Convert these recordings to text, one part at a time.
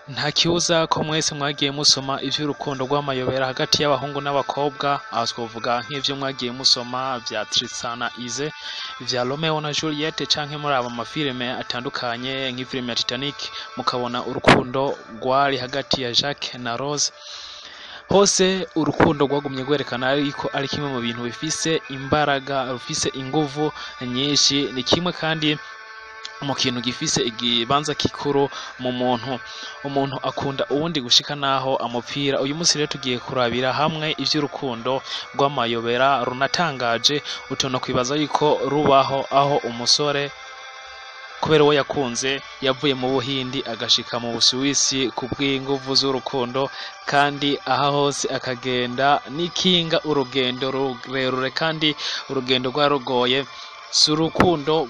Nta kibuza ko mwese mwagiye musoma ivy'urukundo rw'amayobera hagati y'abahungu n'abakobwa. Aho twovuga nk'ivyo mwagiye musoma vya Tristan na Ize, vya Romeo na Juliet, canke muri aba mafilime atandukanye nk'ifilime ya Titanic, mukabona urukundo rwari hagati ya Jacques na Rose. Hose urukundo rwagumye rwerekana ariko ari kimwe mu bintu bifise imbaraga, rufise inguvu nyinshi. Ni kimwe kandi mu kintu gifise igibanza kikuru mu muntu. Umuntu akunda uwundi gushika naho amupfira. Uyu munsi rero tugiye kurabira hamwe ivy'urukundo rw'amayobera runatangaje, utuntu kwibaza yuko rubaho, aho umusore kubera uwo yakunze yavuye mu Buhindi agashika mu Busuwisi ku bw'inguvu z'urukundo, kandi aha hose akagenda n'ikinga, urugendo rurerure kandi urugendo rwarugoye. Si urukundo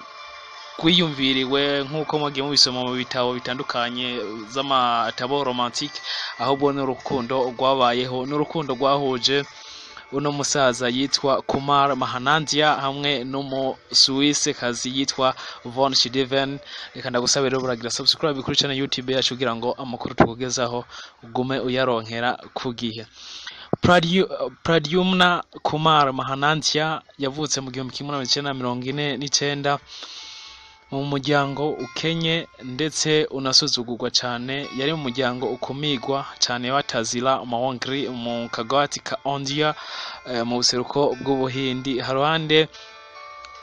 rwiyumviriwe nk'uko mwagiye mubisoma mu bitabo bitandukanye z'amatabo romantique, ahubwo n'urukundo rwabayeho, n'urukundo rwahuje uno musaza yitwa Kumar Mahanandia hamwe n'umusuwise kazi yitwa Von Schideven. Reka ndagusabe rero buragira subscribe kuri channel YouTube yacu kugira ngo amakuru tukugezaho ugume uyaronkera ku gihe. Pradyumna Kumar Mahanantia yavutse mu 1949 mu muryango ukenye ndetse unasuzugurwa cyane. Yari mu muryango ukumigwa cyane batazira Mawangri mu kagwati ka Ondia, mu buseruko bw'Ubuhindi, haruhande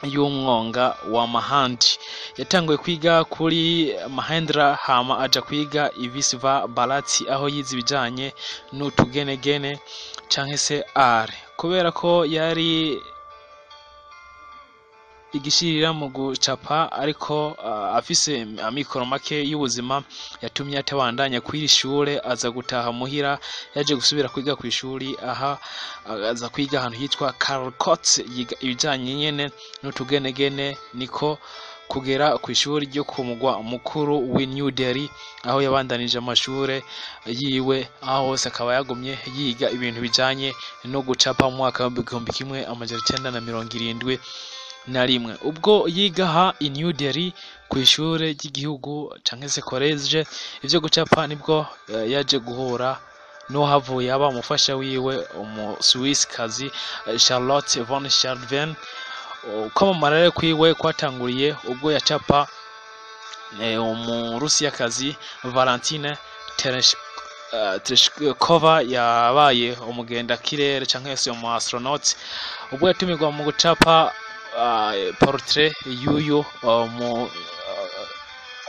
y'umwonga wa Mahandi. Yatanguye kwiga kuri Mahendra, hama aja kwiga i Visva Bharati, aho yize ibijanye n'utugenegene canke se art. Kubera ko yari igishirira mu gucapa, ariko afise amikoro make y'ubuzima, yatumye atabandanya kw'iri shure, aza gutaha muhira. Yaje gusubira kwiga kw'ishuri, aha aza kwiga ahantu hitwa Calcott, yiga ibijanye nyene n'utugenegene, niko kugera kw'ishuri ryo ku mugwa mukuru w'i New Delhi, aho yabandanije amashure yiwe. Aho hose akaba yagumye yiga ibintu bijanye no gucapa. Mu mwaka w'1971, ubwo yiga aha i New Delhi kw'ishure ry'igihugu canke se college ivyo gucapa, nibwo yaje guhura n'uwahavuye aba umufasha wiwe, umusuwisi-kazi Charlotte von Schardven. Kwamamara rero kwiwe kwatanguriye ubwo yacapa umurusiyakazi Valentine Tereshkova, yabaye umugendakirere canke se umu astronaute, ubwo yatumirwa mu gucapa portrait y'uyu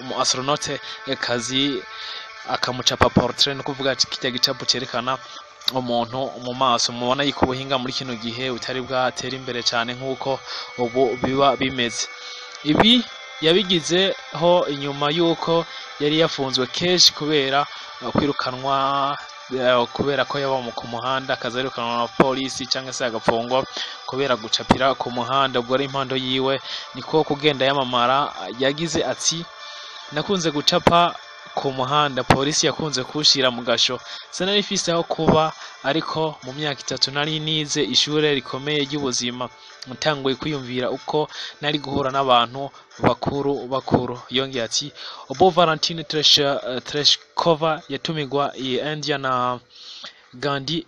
umu astronaute kazi, akamucapa portrait, no kuvuga kirya gicapo cerekana umuntu mu maso. Mubona yuko ubuhinga muri kino gihe butari bwatera imbere cyane nk'uko ubu biba bimeze. Ibi yabigizeho inyuma y'uko yari yafunzwe kenshi kubera kwirukanwa, kubera ko yaba ku muhanda, akaza yirukanwa na polisi cyangwa se agafungwa kubera gucapira ku muhanda. Ubwo ari impando yiwe, niko kugenda yamamara. Yagize ati: "Nakunze gucapa ku muhanda, polisi yakunze kuwushira mu gasho, sinari mfise aho kuba. Ariko mu myaka 3 nari nize ishure rikomeye ry'ubuzima, ntanguye kwiyumvira uko nari guhura n'abantu bakuru bakuru." Yongeye ati: "Ubwo Valentine Tereshkova yatumirwa i India na Gandhi,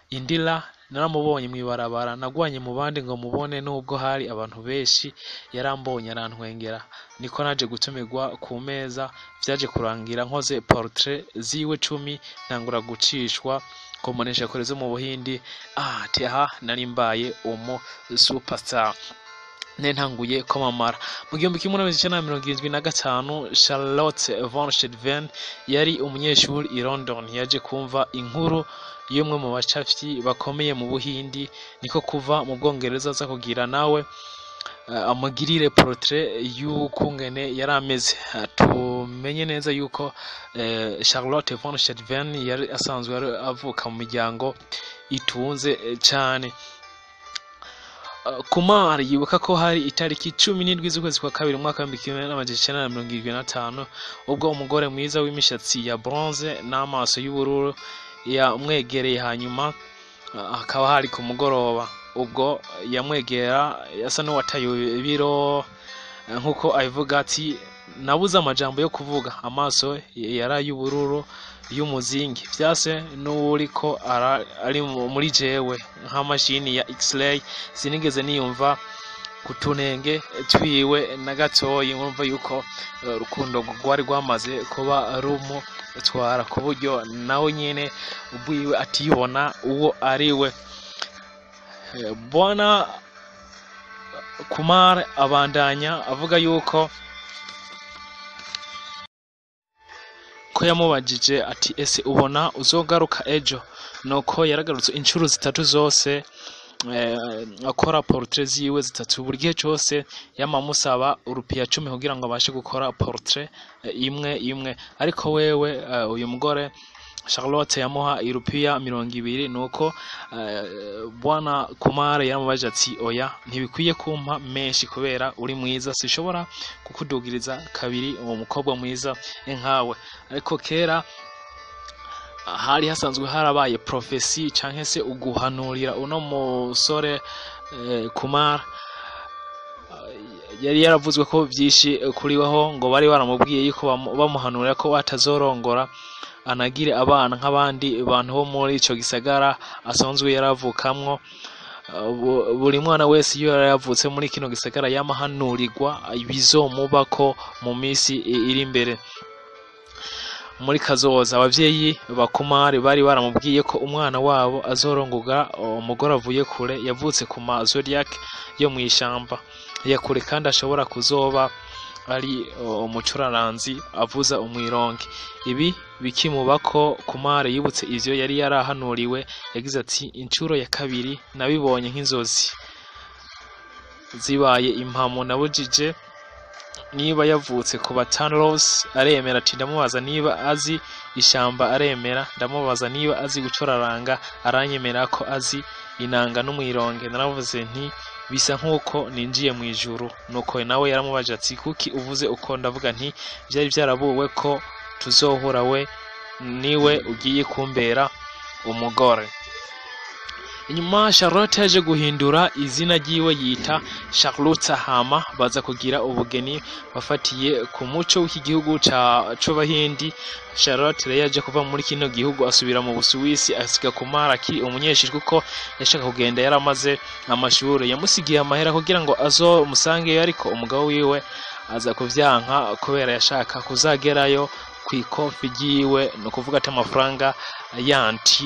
Indira, naramubonye mw'ibarabara. Nagwanye mu bandi ngo mubone nubwo hari abantu benshi. Yarambonye arantwengera, niko naje gutumirwa ku meza. Vyaje kurangira nkoze portrait ziwe 10, ntangura gucishwa ku mboneshakure zo mu Buhindi. Aha nari mbaye umu superstar, ne ntanguye kwamamara." Mu 1975, Charlotte von Schedven yari umunyeshuri i London. Yaje kumva inkuru y'umwe mu bacafyi bakomeye mu Buhindi, niko kuva mu Bwongereza aza kugira nawe amugirire portrait y'ukungene yari ameze. Tumenye neza yuko Charlotte von Schedven yari asanzwe avuka mu miryango itunze cane. Kumar yibuka ko hari itariki 17 z'ukwezi kwa kabiri umwaka w'1975, ubwo umugore mwiza w'imishatsi ya bronze n'amaso y'ubururu yamwegereye. Hanyuma hakaba hari ku mugoroba. Ubwo yamwegera, yasa n'uwataye ibiro, nk'uko abivuga ati Nabuze amajambo yo kuvuga, amaso yari ay'ubururu y'umuzingi, vyase n'uwuriko ari muri jewe nk'amashini ya X-ray. Sinigeze niyumva kutunenge twiwe na gatoyi. Nkumva yuko urukundo rwari rwamaze kuba rumutwara ku buryo nawe nyene ubwiwe atibona uwo ari we. Bwana Kumar abandanya avuga yuko ko yamubajije ati: "Ese ubona uzogaruka ejo?" Nuko yaragarutse inshuro zitatu zose, akora portrait ziwe zitatu. Buri gihe cose yama amusaba urupiya 10 kugira ngo abashe gukora portrait imwe imwe, ariko wewe uyu mugore Charlotte yamuha irupiya 20. Nuko bwana Kumar yaramubajije ati: "Oya, ntibikwiye kumpa menshi kubera uri mwiza, sishobora kukudugiriza kabiri uwo mukobwa mwiza nkawe." Ariko kera hari hasanzwe harabaye prophétie canke se uguhanurira uno musore Kumar. Yari yaravuzwe ko vyinshi kuriweho, ngo bari baramubwiye yuko bamuhanurira ko atazorongora anagire abana nk'abandi bantu bo muri ico gisagara asanzwe yaravukamwo. Buri mwana wese iyo yari yavutse muri kino gisagara yamahanurirwa ibizomubako mu minsi iri imbere muri kazoza. Abavyeyi ba Kumar bari baramubwiye ko umwana wabo azorongoga umugore avuye kure, yavutse ku ma zodiac yo mw'ishamba ya kure, kandi ashobora kuzoba ari umucuraranzi avuza umwironge. Ibi bikimubako, Kumar yibutse ivyo yari yarahanuriwe. Yagize ati: "Incuro ya kabiri nabibonye nk'inzozi zibaye impamo. Nabujije niba yavutse ku Batanros, aremera." Ati: "Ndamubaza niba azi ishamba, aremera. Ndamubaza niba azi gucuraranga, aranyemera ko azi inanga n'umwironge. Naravuze nti bisa nk'uko ninjiye mu ijuru." Nuko nawe yaramubaje ati: "Kuki uvuze uko?" Ndavuga nti byari byarabuwe ko tuzohura, we niwe ugiye kumbera umugore. Inyuma Charlotte yaje guhindura izina ryiwe yita Charlotte, hama baza kugira ubugeni bafatiye ku muco w'iki gihugu ca c'Abahindi. Charlotte rero yaje kuva muri kino gihugu asubira mu Busuwisi, asiga Kumar akiri umunyeshuri kuko yashaka kugenda yaramaze amashuri. Yamusigiye amahera kugira ngo azomusangeyo, ariko umugabo wiwe aza kuvyanka kubera yashaka kuzagerayo kw'ikofi ryiwe, ni ukuvuga ati amafaranga yanti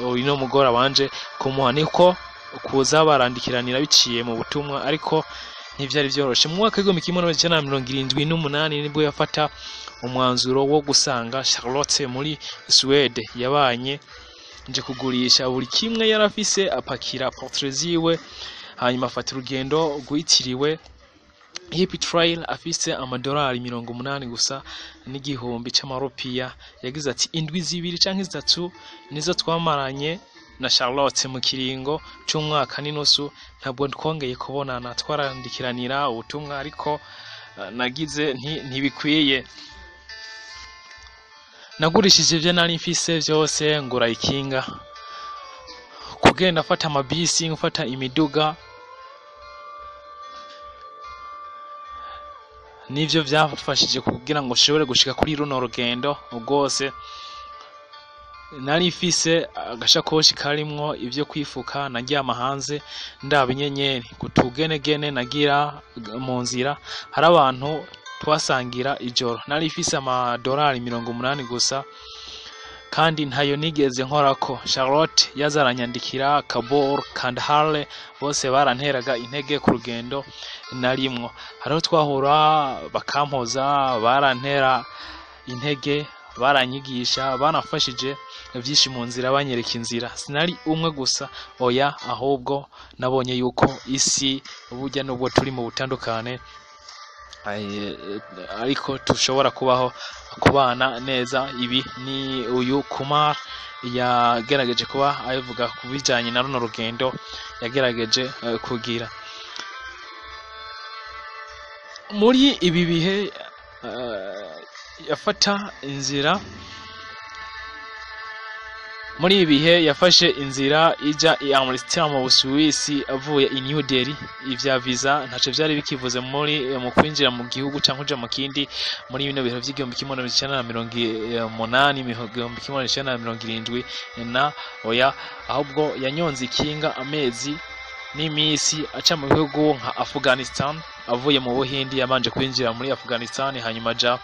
uyu mugore abanje kumuha. Niko kuza barandikiranira biciye mu butumwa, ariko ntivyari vyoroshe. Mu mwaka w'1978 nibwo yafata umwanzuro wo gusanga Charlotte muri Suède. Yabanye nje kugurisha buri kimwe yarafise, apakira portrait ziwe, hanyuma afata urugendo rwitiriwe Hippie Trail afise amadolari 80 gusa n'1000 c'amarupiya. Yagize ati: "Indwi 2 canke 3 nizo twamaranye na Charlotte mu kiringo c'umwaka n'inusu. Ntabwo twongeye kubonana, twarandikiranira ubutumwa, ariko nagize nti ntibikwiye. Nagurishije ivyo nari mfise vyose, ngura ikinga, kugenda mfata amabisi, mfata imiduga, nivyo vyafashije kugira ngo nshobore gushika kuri runo rugendo rwose. Nari mfise agashakoshi karimwo ivyo kwifuka, naryama hanze ndaba inyenyeri kutugenegene nagira mu nzira. Hari abantu twasangira ijoro. Nari mfise amadolari 80 gusa kandi ntayo nigeze nkorako. Charlotte yaza aranyandikira, Kabul, Kandahar, bose baranteraga intege ku rugendo narimwo. Hariho twahura bakampoza, barantera intege, baranyigisha, banafashije vyinshi mu nzira, banyereka inzira. Sinari umwe gusa, oya, ahubwo nabonye yuko isi burya nubwo turi mu butandukane ariko tushobora kubaho kubana neza." Ibi ni uyu Kumar yagerageje kuba abivuga ku bijanye na runo rugendo yagerageje kugira muri ibi bihe. Yafata inzira Muri ibi bihe yafashe inzira ija i Amsterdam mu Busuwisi avuye i New Delhi. Ivya visa ntaco vyari bikivuze muri mu kwinjira mu gihugu canke uja mu kindi muri bino bihe vy'1980, 1970 na oya, ahubwo yanyonze ikinga amezi n'imisi aca mu bihugu nka Afghanistan. Avuye mu Buhindi yabanje kwinjira muri Afghanistan, hanyuma aja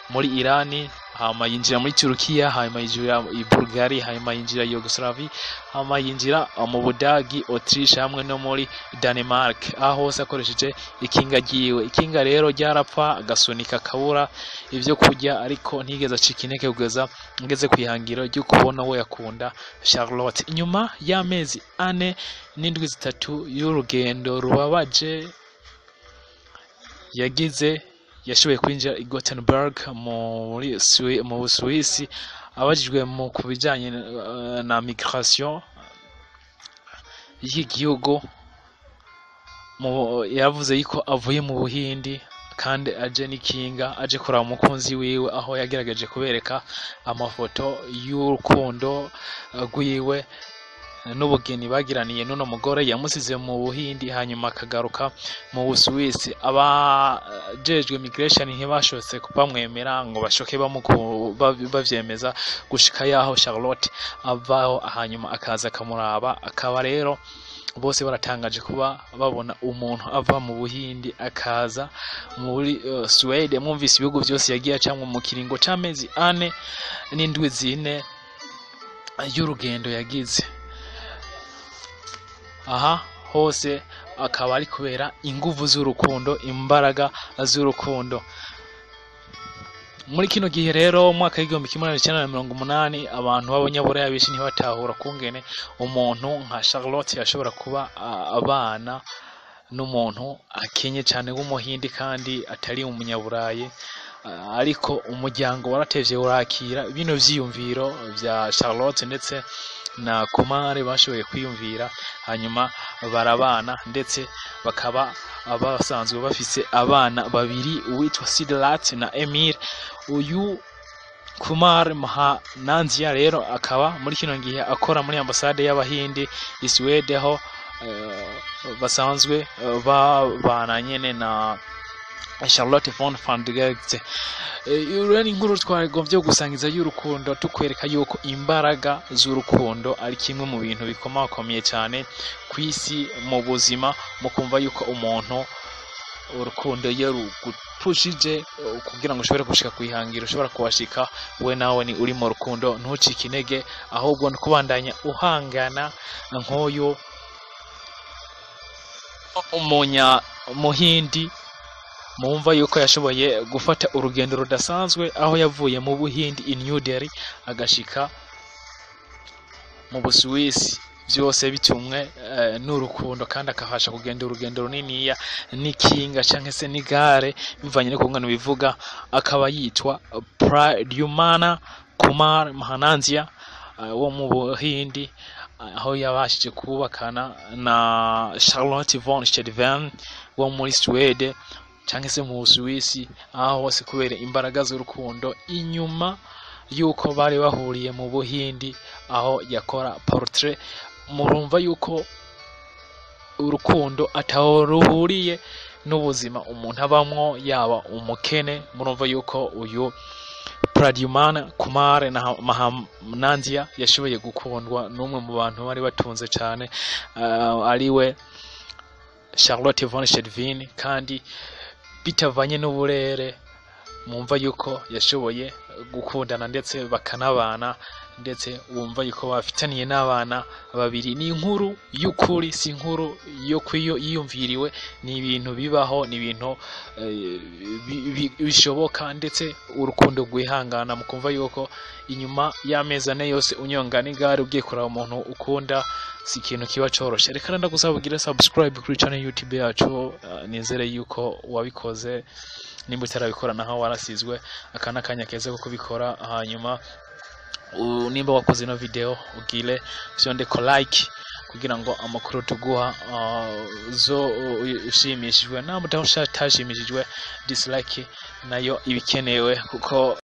muri Irani, hama yinjira muri Turukiya, hanyuma yinjira i Bulgaria, hanyuma yinjira Yugoslavia, hama yinjira mu Budagi, Autriche hamwe no muri Denmark, aho hose akoresheje ikinga ryiwe. Ikinga rero ryarapfa, agasunika akabura ivyo kurya, ariko ntigeze acika intege kugeza ngeze kwihangiro ryo kubona uwo yakunda, Charlotte. Inyuma y'amezi 4 n'indwi 3 y'urugendo rubabaje yagize, yashoboye kwinjira i Gothenburg mu Busuwisi. Abajijwe mu kubijanye na migration y'iki gihugu, yavuze yuko avuye mu Buhindi kandi aje n'ikinga, aje kuraba umukunzi wiwe, aho yagerageje kubereka amafoto y'urukundo rwiwe n'ubugeni bagiraniye n'uno mugore yamusize mu Buhindi, hanyuma akagaruka mu Busuwisi. Abajejwe migration ntibashotse bamwemera ngo bashoke bavyemeza gushika yaho Charlotte avaho, hanyuma akaza akamuraba. Akaba rero bose baratangaje kuba babona umuntu ava mu Buhindi akaza muri Swede. Mwumvise ibihugu vyose yagiye acamwo mu kiringo c'amezi 4 n'indwi 4 y'urugendo yagize. Aha hose akaba ari kubera inguvu z'urukundo, imbaraga z'urukundo. Muri kino gihe rero, mu mwaka w'1980, abantu b'abanyaburaya benshi ntibatahura kungene umuntu nka Charlotte yashobora kuba abana n'umuntu akenye cane w'umuhindi kandi atari umunyaburayi, ariko umuryango waratevye urakira bino vyiyumviro vya Charlotte ndetse na Kumar bashoboye kwiyumvira, hanyuma barabana, ndetse bakaba basanzwe bafise abana babiri, uwitwa Siddharth na Emir. Uyu Kumar Mahananzia rero akaba muri kino gihe akora muri ambasade y'Abahindi i Swede, aho basanzwe babana nyene na Charlotte von Fandgert. Iyo ni inkuru twagombye gusangiza y'urukundo, tukwereka yuko imbaraga z'urukundo ari kimwe mu bintu bikomakomeye cyane ku isi mu buzima, mu kumva yuko umuntu urukundo iyo rugupushije kugira ngo ushobore gushika kwihangira, ushobora kuhashika. We nawe ni uri mu rukundo, ntucike intege, ahubwo ni kubandanya uhangana nk'uyu umunya muhindi mumva yuko yashoboye gufata urugendo rudasanzwe, aho yavuye mu Buhindi i New Delhi agashika mu Busuwisi, byose bitumwe n'urukundo, kandi akabasha kugenda urugendo runiniya n'ikinga canke se n'igare bivanye n'ukungene bivuga. Akaba yitwa Pradyumana Kumar Mahananzia wo mu Buhindi, aho yabashije kubakana na Charlotte von Schedven wo muri Swede canke se mu Busuwisi, aho hose kubera imbaraga z'urukundo, inyuma yuko bari bahuriye mu Buhindi aho yakora portrait. Murumva yuko urukundo ataho ruhuriye n'ubuzima umuntu abamwo, yaba umukene. Murumva yuko uyu Pradyumana Kumar na Mahananzia yashoboye gukundwa n'umwe mu bantu bari batunze cyane, ariwe Charlotte von Schedvin, kandi bitavanye n'uburere, mumva yuko yashoboye gukundana ndetse bakanabana, ndetse wumva yuko bafitaniye n'abana babiri. Ni inkuru y'ukuri, si inkuru yo yiyumviriwe, ni ibintu bibaho, ni ibintu bishoboka, ndetse urukundo rwihangana. Mukumva yuko inyuma y'amezi 4 yose unyonga n'igare ugiye kuraba umuntu ukunda, si ikintu kiba coroshe. Reka ndagusaba ugire subscribe kuri channel YouTube yacu, nizere yuko wabikoze. Nimba utarabikora naho warasizwe, aka ni akanya keza ko kubikora. Hanyuma nimba wakoze ino video, ugire fyonde ko like kugira ngo amakuru tuguha zo ushimishijwe, namba utashimishijwe dislike nayo ibikenewe kuko.